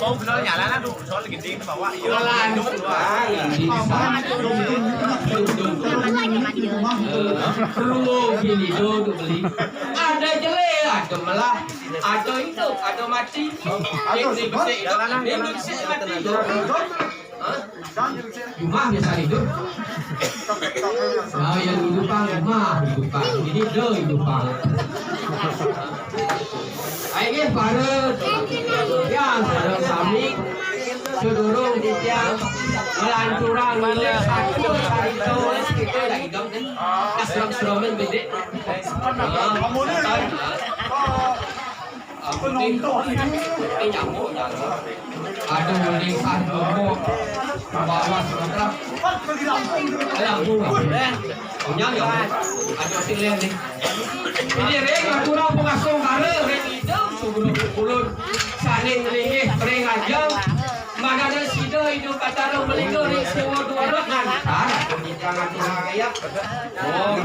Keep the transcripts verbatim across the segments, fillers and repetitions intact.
Mau bener nyala lah, duh, soal gede itu bawa. Iya. Kruwung bini do do beli. Ada jelé, ada melah, ada hidup, ada mati. Ini besik, ini besik mati. Hah? Jumah biasa hidup. Oh, yang hidupan, jumah hidupan. Ini do hidupan. Ayo, para, ya, para sami, sedurung titiang melanturang milik satu carito, kita lagi dong, kan? Kasrong-serongan bedé. Apa nonton? Ini nyamuk, nyamuk. Ada lisan gemuk, bawa semetra. Ayo, Bu. Punya ya, ada hasil lihat nih. Ini ring, aku nak pengasung kara, ring hidup, sebelum pulun. Saling linggih, ring aja. Mana ada sida hidup kata lo melinggo, ring sewa dua orang. Lancar, aku nikah ngatur raya. Oh.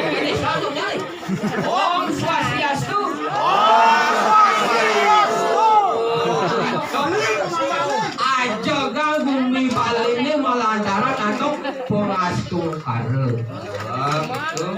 Ini satu nyai. Om Swastiastu. Om Swastiastu. Aja kang gumi baliné malantaran antuk pangastungkara. Ah, betul.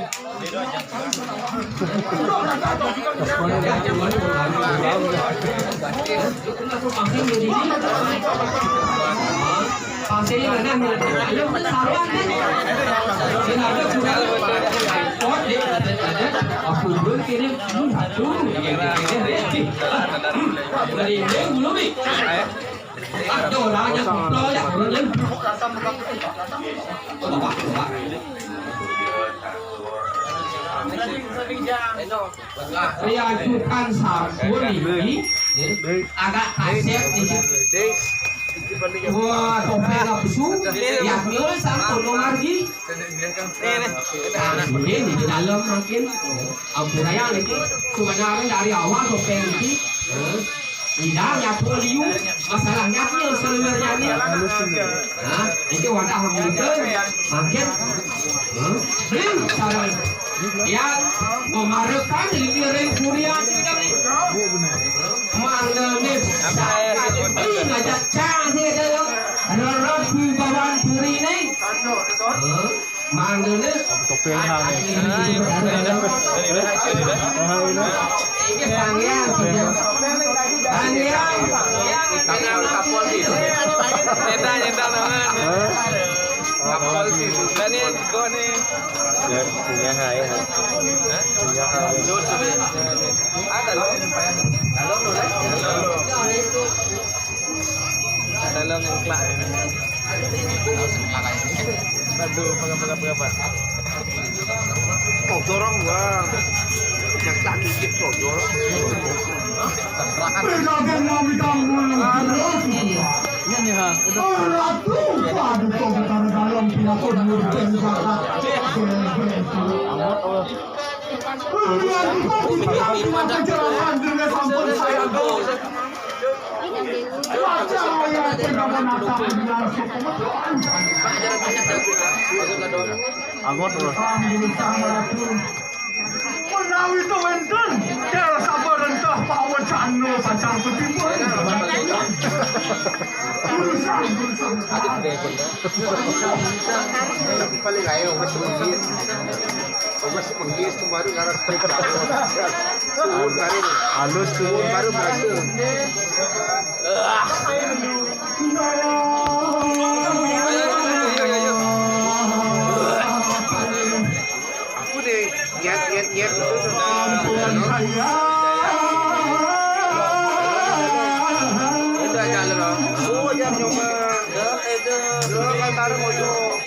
Aduh, orangnya kumpul ya, belum. Bapak, Bapak. Riantukan sampun niki, agak kasép niki. Wah, topéng apa su? Ya, mila sampun margi. Nah, ini di dalam mungkin. Ampuraya niki. Sebenarnya dari awal topéng niki. Tidak, nyatu liu. Masalahnya apa yang sebenarnya ini? Nah, ini wadah mungkin. Mangkin. Beli sareng. Ya, memarekan diri ring puri ati kami. Mangdané sakat beli ngajak cang sih ada ya. Rerep di bawah puri nih. Mangdané. Topéng hal nih. Ini Sang Hyang, Sang Hyang. Sang Hyang. Tanggal kapol di. Nyéta, nyéta tangan. Kapol di. Nah, ini gua nih. Ya, punya hai. Punya hai. Ada lo. Ada lo. Ada lo ngengklak. Aduh, apa, apa, apa, apa? Kok jorong gua. Yang tak gigit kok jorong. Bergabung kami tamu. Iya nih, ha. Ratu padu kau dalam pinakon murden zakat. Kalian kita di dalam penjelasan dengan sampun saya. Angot, bro. Menawi to wénten, cara sabar entah pawacana sacar ketimbang. Urusan, urusan. Paling ayo, wis mungkin. Wis mungkin, itu baru ngaran. Suwun baru. Halus tuh. Suwun baru berhasil. Aku deh, nyet, nyet, nyet. Udah jalan, loh. Oh, ya, nyoba. Lo kan taruh mojok.